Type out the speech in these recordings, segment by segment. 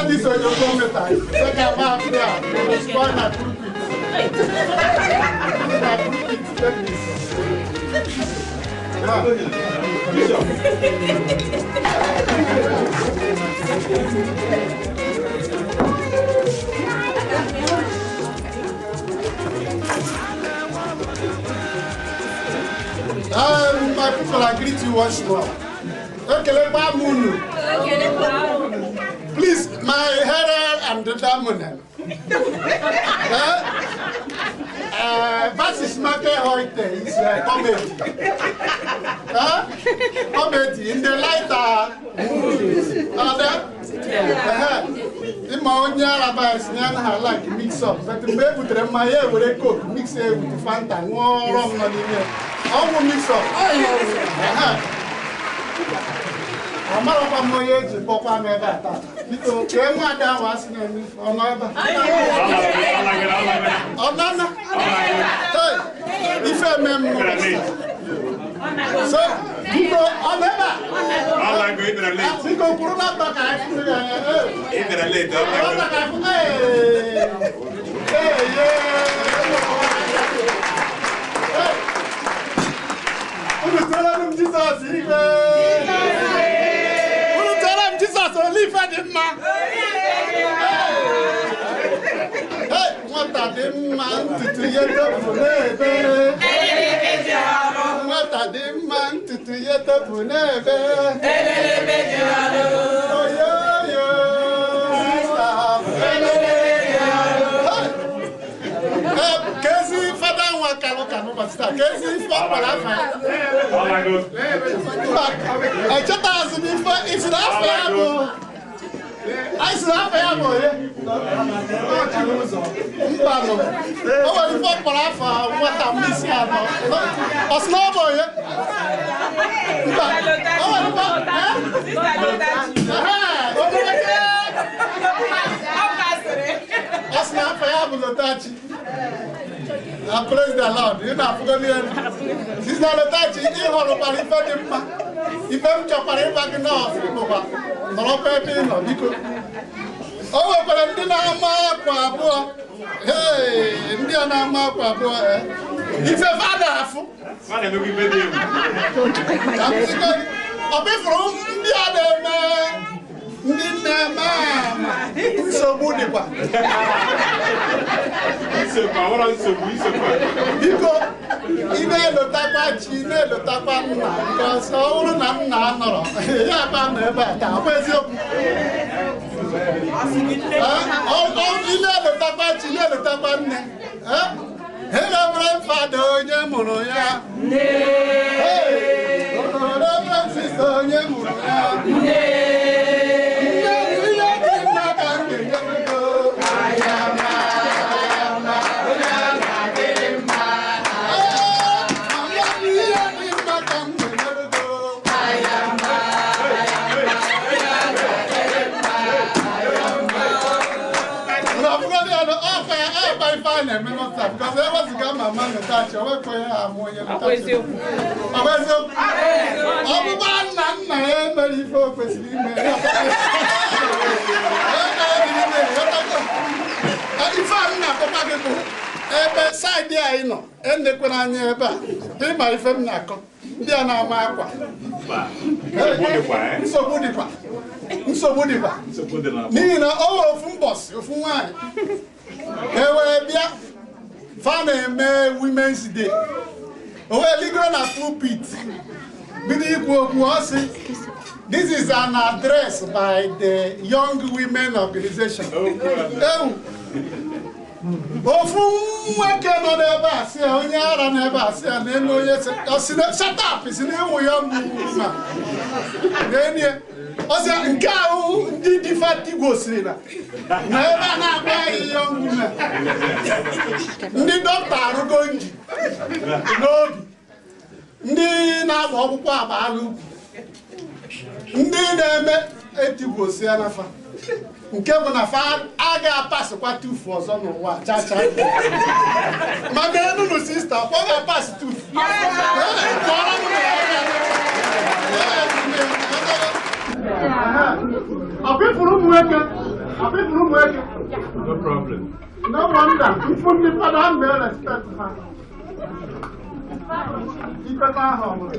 This oyoko meter, second man there, spoil my pulpit. My pulpit, take this. Ah. Bishop. My people, I greet you once more. Ekelekwa m unu. Please, my herald and the damonen. Was ich mache heute is comedy. Comedy in the lighter mood. Ịma onye araba si na anaghị like mix up, but mgbe e butere mmanya, ya ewere Coke mix ya with Fanta, ṅụọ rum nọ n'ime ọgwụ mix up. Amarakwa m onye eji kpọkwa m ebe a taa. Biko, kee nwaada ahụ asị na-eme ọ nọ ebe a? Ọ nana. Hey, ife eme m n'ụbọchị taa. So biko, ọ nọ ebe a? Biko, kwuru na mba ka anyị fụrụ gị anya. Hey. Ọ ka anyị fụ. Hey. Hey, yeah. Hey. Unu tụọrọ m Jizọs igwe. Unu tụọrọ m Jizọs ole ife dị mma. Hey, nwata dị mma, ntutu ya topụ n'ebe. Nwata dị mma, ntutu ya topụ n'ebe. Oyoyo, sister. Hey. Kezi fada nwa kalụ ka n'ụbọchị taa, kezi ife ọ kpọrọ afa ya? Mba, echetaghịzi m ife isi na afọ ya bụ, anyị si na afọ ya bụ onye mba nụ. O nwere ife ọ kpọrọ afọ nwata m isi anọ, ọ sị na ọ bụ onye mba. O nwere ife eh? Ehe, onye nwoke. Ọ sị na afọ ya bụ Lotachi. Na praise the Lord. Ị na-afụgoli elu. Sister Lotachi, ị họrọkwara ife dị mma. Ife m chọkwara ịgwa gị nọọsụ bụkwa nọrọkwa ebe ị nọ, biko. O nwekwara ndị na-ama akwa abụọ. Hey, ndị a na-ama akwa abụọ, eh. Ife fa na-afụ ka m sịkwa gị, ọ bụ ifuru ndị a na-eme, ndị na-eme ama nsogbu dịkwa. Nsogbu, ọwụrụ nsogbu, nsogbu. Biko, ị na-elotakwa chi, na-elotakwa nna, because ọ bụrụ na nna nọrọ ya akpa nọ ebe a taa, ọ bụ eziokwu. Ị na-elotakwa chi, na-elotakwa nne. Reverend Father onye mụrụ ya. Hey, Reverend Sister onye mụrụ ya. Nne, ihe dị mma ka m ga-enye gị. Ayama, ayama, onye a na-adịrị mma. Ee, mama, ihe dị mma ka m ga-enye gị. Ayama, ayama, onye a na-adịrị mma. Na ọbụgodị ya na ọkwa ya, ọkwa ife a na-eme n'ụta, because ewezụga mama Lotachi, o nwekwa ya amụ onye Lotachi. Ọ bụ eziokwu. Ọgbụgba nna nna ya emere ife o kwesịrị ime. Ya ka ya biri ime, ghọtago? Ife a m na-akọkwa gị bụ ebe side anyị nọ enekwere anya ebe a, ịma ife m na-akọ, ndị a na-ama akwa. Nsogbu dịkwa, eh? Nsogbu dịkwa, nsogbu dịkwa. Nsogbu dị na N'ihi na o nwere ofu mbọsị, ofu nwaanyị e wee bịa, fa na-eme Women's Day, o wee ligoro na pulpit bido ikwu okwu. Ọ sị, "This is an address by the Young Women Organization." Ewu, ofu nwoke nọ n'ebe a sị ya, onye ara n'ebe a sị ya n'elu onye sị, ọ sị na shut up, si na ewu young woman n'elu ya. Ọ sị nke ahụ ndị difa gosiri na na ebe a na-akpọ anyị young women, ndị dọkịta arụgo nji n'obi, ndị na-agba ọkpụkpụ agbaala ukwu, ndị na-eme etigwosi ya nafa, nke bụ na fa aga apasịkwa tufu ọzọ n'ụwa chacha. Maka enunu sister, ọ ga-apasị tufu. Kpọrọ m na ya ga- ọ kwefuru ụmụ nwoke. No problem. No wonder mfu ndị fada m na-respect ha. Ikpeta ahụ ọ bụrụ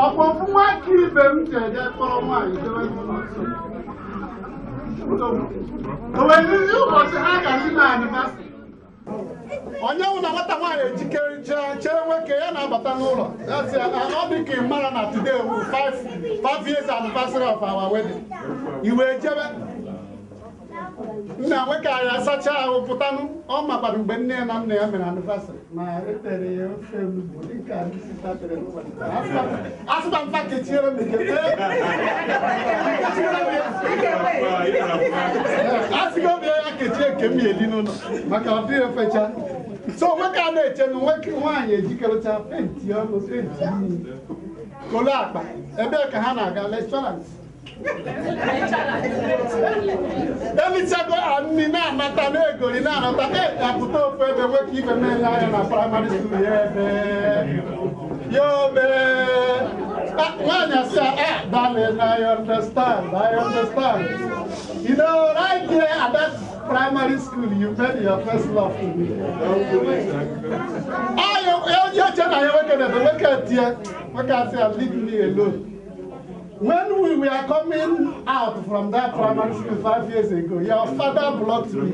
ọkwa ofu nwa aka ibe m ji eje kpọrọ nwaanyị dewe n'ụlọ nsọ. O wee rụzie ụbọchị ha gara ime anniversary. Onye nwụ na nwata nwaanyị ejikere chere nwoke ya na-abata n'ụlọ ya sị ya, "Ah, ọ dị ka ị mara na today wụ 5 years anniversary of our wedding." Iwe jebe nna nwoke anyị asacha ahụ pụtanụ. Ọ makwara mgbe nne ya na nna ya mere anniversary ma etere ya ofe onugbu dịka ndị sister tere n'ụbọchị taa. Asịkwa mfa kechiere m nke kechiere m ya. Asịgo m ya ya kechie nke m ya eli n'ụlọ maka ọ dịghị ofecha. So nwoke a na-eche na nwoke nwaanyị ejikerecha, paint ọnụ, paint imi, kolo akpa, ebee ka ha na-aga? Restaurant. Elichago nri na-anata na-egori na-anata e apụta ofu ebe, nwoke ibe na-ele anya na primary school ya ebe ya obe. Ah, nwaanyị asị ya, "Ah, darling, I understand, I understand. You know, right there at that primary school, you made your first love to me." Ah, ya che na ya nwoke na ebe nwoke tie nwoke asị ya, "Leave me alone. When we were coming out from that primary school 5 years ago, your father blocked me.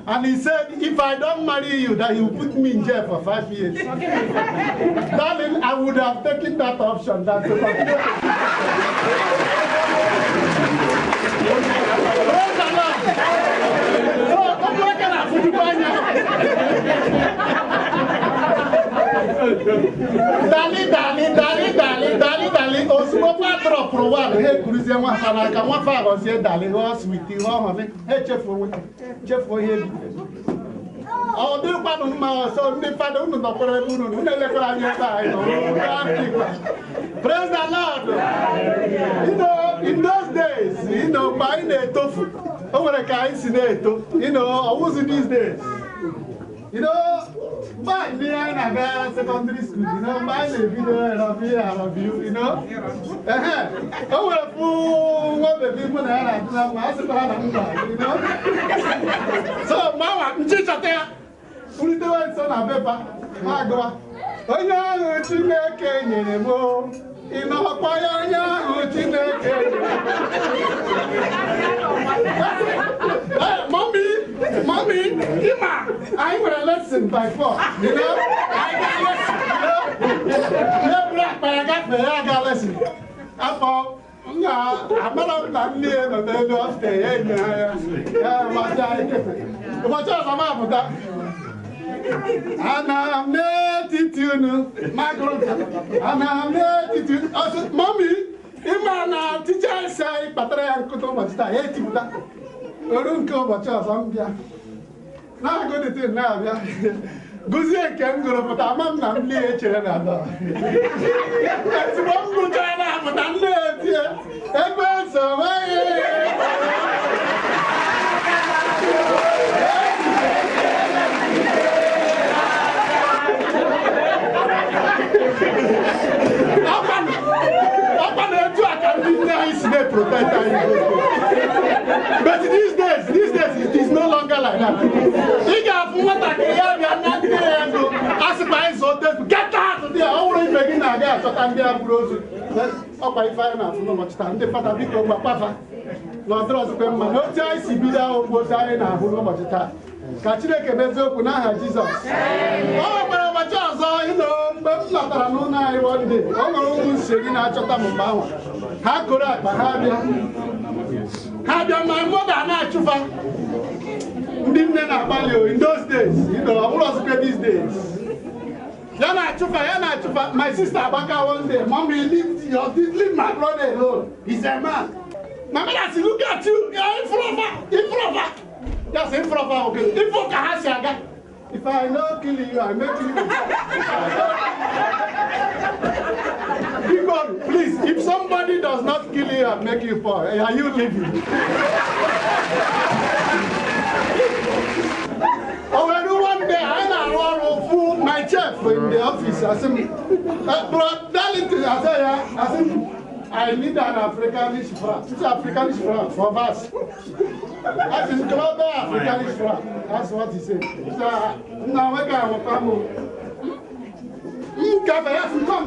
And he said, if I don't marry you, that he will put me in jail for 5 years. Darling, I would have taken that option than to continue." Praise the Lord. So, ọ bụrụ ka na-afụjukwa anya. Dali, dali, dali, dali, dali, dali. Ozugbo fa dropụrụ one, ha ekuruzie nwafa n'aka, nwafa aghọzie dali, ghọọ sweetie, ghọọ honey, ha echefuo nwoke, chefuo ihe ebitere. Ọ dịkwanụ mma ọsọ. Ndị fada, unu nọkwara ebe unu unu elekwara anya ebe anyị nọ. Praise the Lord. In those days, mgbe anyị na-etofu, o nwere ka anyị si na-eto, ọwụzi these days. Mgbe anyị anyị na-aga secondary school, mgbe anyị na-ebido arọbi arọbi, ehe, o nwere fụ nwa baby mụ na ya na-adị na mma, a sịkwara na mba. So mgbe awa nchịchọta ya rutewe nso na bepa ma agụwa onye ahụ Chineke nyere m o, ị nọkwa ya, onye ahụ Chineke nyere m. Mommy, mommy, ịma anyị nwere lesson by 4, anyị ga lesson. Ya buru akpa ya gafee, ya ga lesson. Afọ nna amara m na nne ya nọ n'elu upstairs, ya enye ha ya ya masị anyị kefe. Ụbọchị ọzọ m apụta, ana m n'etiti unu magụrụ, ana m n'etiti unu. Ọ sị, "Mommy, ịma na teacher si anyị kpatara ya nkụta ụbọchị taa." Ya etipụta oru nke ụbọchị ọzọ m bịa na-agụ dịtị na-abịa gụzie nke m gụrụ pụta, ama m na m lie echere na dọ. Ezigbo m gụchara na-apụta, nne etie ebe nsọ nweghị. Ọkwa na etu a ka ndị nne anyị si na-protect anyị those days. But these days it is no longer like that. Ị ga-afụ nwatakịrị ya bịa na ndị ya ego, a sịkwa anyị zụọ tepu, get out there. Ọ bụrụ ibe gị na-aga achọta ndị a bụrụ ozu. Ọkwa ife anyị na-afụ n'ụbọchị taa. Ndị fada, biko gbakwafa na ọdịrị ọzọkwa mma na otu anyị si bido ahụ bụ otu anyị na-ahụ n'ụbọchị taa. Ka Chineke mezie okwu n'aha Jizọs. O nwekwara ụbọchị ọzọ ịnọ mgbe m lọtara n'ụlọ anyị one day, o nwere ụmụ nsogbu na-achọta m mgbe ahụ. Ha koro akpa ha bịa, ha bịa, ma mother na-achụfa. Ndị nne na-agbalị o in those days, ọ bụrụ ọzụkwa these days. Ya na-achụfa, ya na-achụfa. My sister agbaka one day, "Mommy, leave my brother alone, he's a man." My mother say, "Look at you, you are ifrofa, ifrofa." Ya sị ifrofa, okay, ifo ka ha si aga. "If I no kill you, I make you." Biko, please, if somebody does not kill you and make you poor, are you living? O were one day anyị na-arụ ọrụ fụ my chef in the office, asị m, "Bro Darlington," asị ya, asị m, I need an Africanish flower. It's Africanish flower for us. That is global Africanish flower. That's what he said. So, now we can come,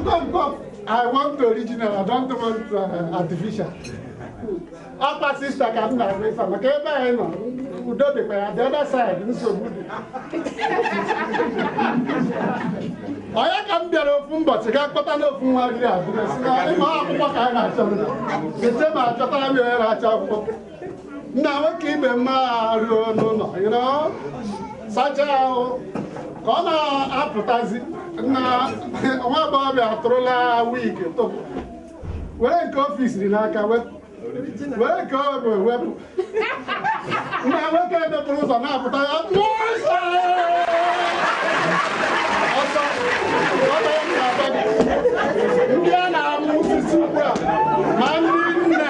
come, come. I want the original. I don't want artificial. Upper sister ka m na-agwa ife a, maka ebe anyị nọ udo dịkwa ya, the other side nsogbu dị. Onye ka m bịara ofu mbọchị gaa kpọta n'ofu nwa riri address na ịma akwụkwọ ka anyị na-achọ, eche ma achọtara m onye na-achọ akwụkwọ. Nna nwoke ibe m ruo n'ụlọ sachaa ahụ ka ọ na-apụtazi na nwa agbọghọbịa atụrụla wig tụpụ, were nke office dị n'aka, were nke ọ bụ wepụ. Nna nwoke mepụrụ ụzọ na-apụta ya ọsọ. Ndị a na-amụ osisi ugbu a, ma ndị nne,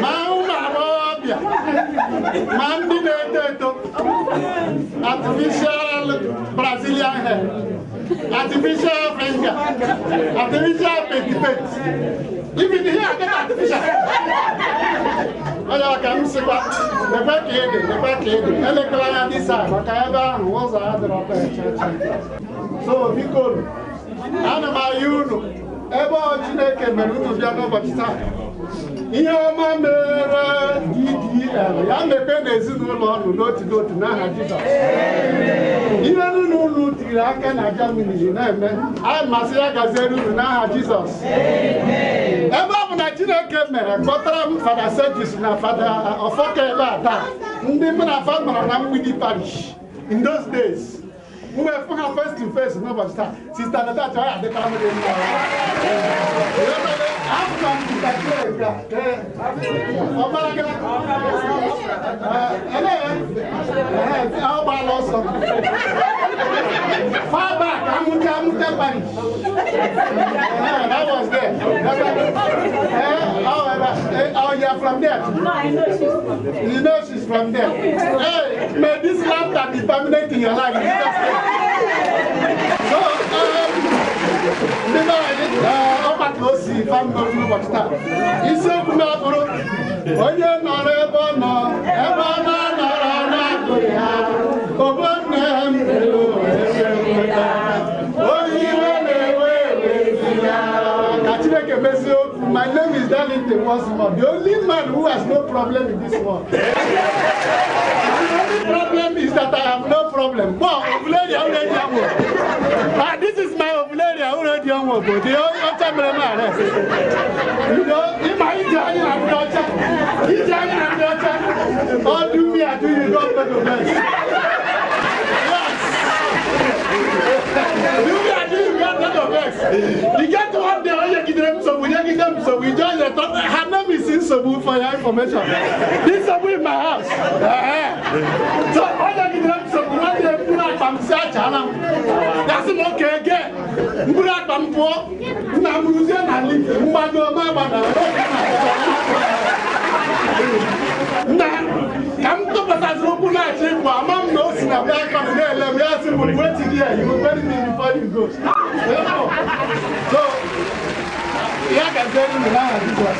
ma ụmụ agbọghọbịa, ma ndị na-eto eto, artificial Brazilian hair, artificial finger, artificial petit. Even here I get artificial. Onye ka m sịkwa, lekwa ka ede, lekwa ka ede, elekwala anya dị saa maka ebe ahụ ụzọ adịrọ echeche. So biko, ana m ayọ unu, ebe ọ Chineke mere unu bịa n'ụbọchị taa, ihe ọma mere DDL ya mepee n'ezinụlọ ọnụ n'otu n'otu n'aha Jizọs. Ihe niile unu tiri aka na Germany na-eme, a masị ya gaziere unu n'aha Jizọs. Ebe ọ bụ na Chineke mere kpọtara m Fada Sejus na Fada Ọfọka ebe a taa, ndị mụ na fa nọrọ na mgbidi parish in those days, m wee fụ ha face to face n'ụbọchị taa. Sister Natacha, ọ ya adịkwara m gị mma. Afọ m Sister Claire, ọ gbara gị ọ gbala ọsọ far back, Amuta Amuta parish. That was there. Oh, you're from there. No, I know she's from there. You know she's from there. Hey, may this laughter be permanent in your life. So, ndị be anyị, ọgbakọ osi family n'ụbọchị taa. Isiokwu m abụrụ onye nọrọ ebe ọ nọ, ebe ọ na-anọrọ na-agụghị ha. Ogbonne m elu onye iwe na-ewe ewe ya. Ka Chineke mezie okwu. My name is Darlington Once more, the only man who has no problem in this world. The only problem is that I have no problem. Well, Ovuleria Uredianwo. Ah, this is my Ovuleria Uredianwo, but the ọcha mere m arrest. Ịma ije anyị na ndị ọcha. Ije anyị na ndị ọcha. All do me, I do you, God no vex. Yes. Do me, I do you, God no vex. You get one day, onye gidere m nsogbu, nye gide m nsogbu, join the top. Her name is Nsogbu, for your information. This Nsogbu in my house. So onye gidere m nsogbu, one day mkpụrụ akpa m si achala m. Ya sị m oke ege. Mkpụrụ akpa m pụọ. Nna m rụzie na lift, mgbago m agbada. Nna ka m tụpụtaziri ụkwụ na-achọ ịpụ, ama m na o si na balcony na-ele m, ya sị m, "Wait there, you will bury me before you go." So ya gaziere unu n'aha Jizọs.